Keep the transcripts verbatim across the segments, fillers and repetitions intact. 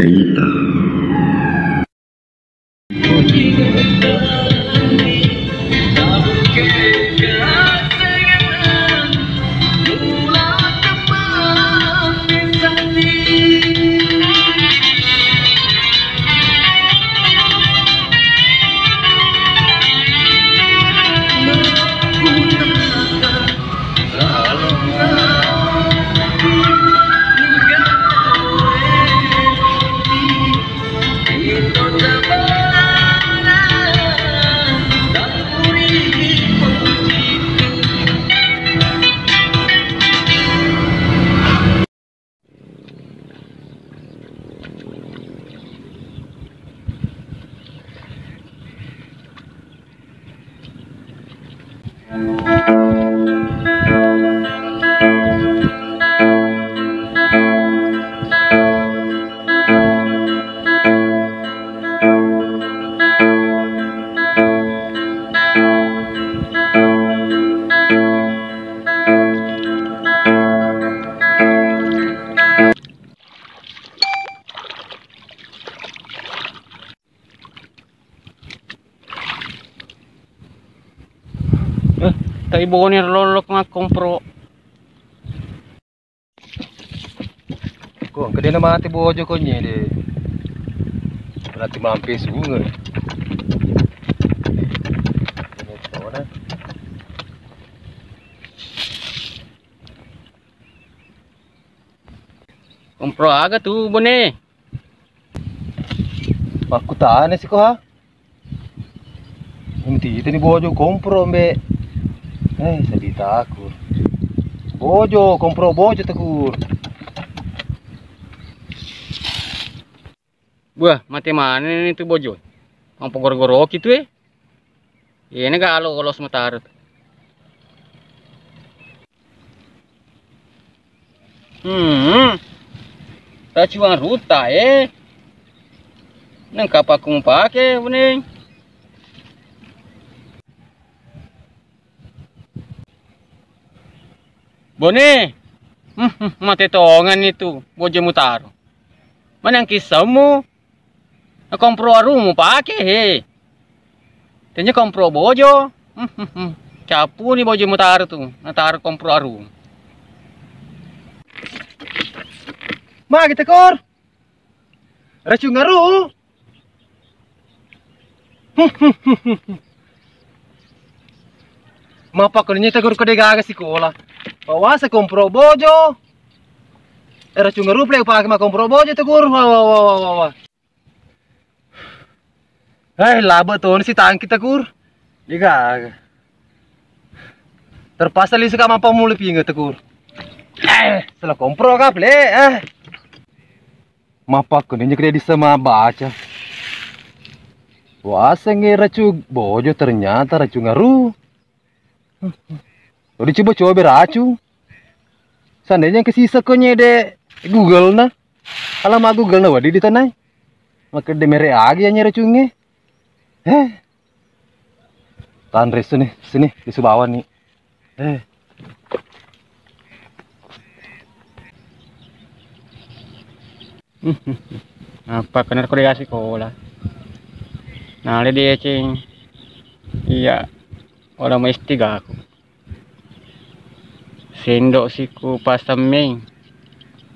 Cerita. Eh, tai Bone lolok makkompro. Ko engka dena mate bojo ko nyede. Berarti mampe sunge. Kompro aga tu, Bone? Makkutana siko ha. Enti itu ni bojo kompro mbe. Eh, sedih takur. Bojo, kompro bojo takur. Buah, mate mana ni tu bojo? Mampogoro-goroki tu eh. Iyena galo lolos mutaro tu. Hmm. Racuang ruta eh. Nengka pakku mupake, Bone? Bone. Hmm, hmm, mate tongan itu bojo mutaro. Manang kissemmu? Nakompro arung mupake he. Tenya kompro bojo. Capuni bojo mutaro tu, nataro kompro arung. Magi tekor? Racung arung. Mapakko ni tegur ko de gaga sikola. Wawasa kompro bojo. Eh, racung arung pole upake ma kompro bojo tegur. Wa wa wa wa wa. Eh, laba toni si tangki tegur. Diga. Terpaksa lisu ka mampa muli pinga tegur. Eh, salah kompro ka pole eh. Mapakko ni nyekde disa mabaca. Wasengnge racung bojo ternyata racung arung. Udah coba-coba racung. Seandainya kesisa ko nyede Google na. Alama Google na wadi di tanai. Maka de mere agi ya nyere cunge. Eh. Tanre sini, sini di subawan ni. Eh. Apa kena ko dikasih sekolah. Nah, le deceng. Iya. Ola mesti gaku. Sendok siku pasemmeng.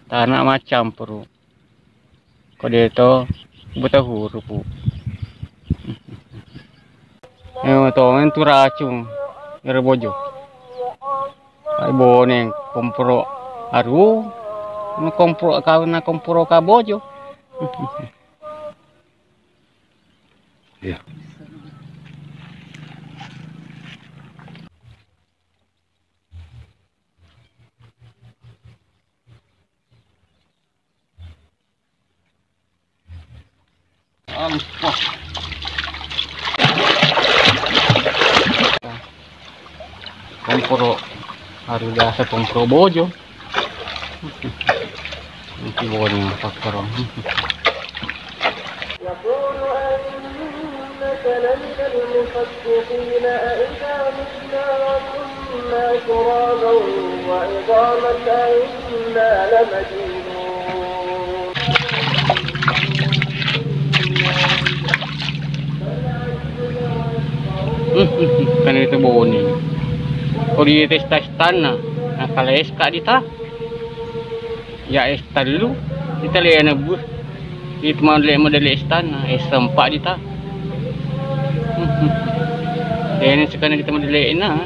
Tanah macam peru. Ko deto buta hurupu. Eh, tongen tu racung. Ero bojo. Ai Bone kompro aru. Kompro ka na kompro ka bojo. Iya. Ampo. Kompro, harus biasa kompro bojo. Nanti bojo pakkaro. يقول أئنك لمن المصدقين أئذا متنا وكنا ترابا وعظاما أئنا لمدينون. Kan itu boni. Ko di testa istanna, nakala es ka dita. Ya es tellu, dita le nebbu. Itu mau le model istanna, es sempa dita. Ini sekarang kita model na.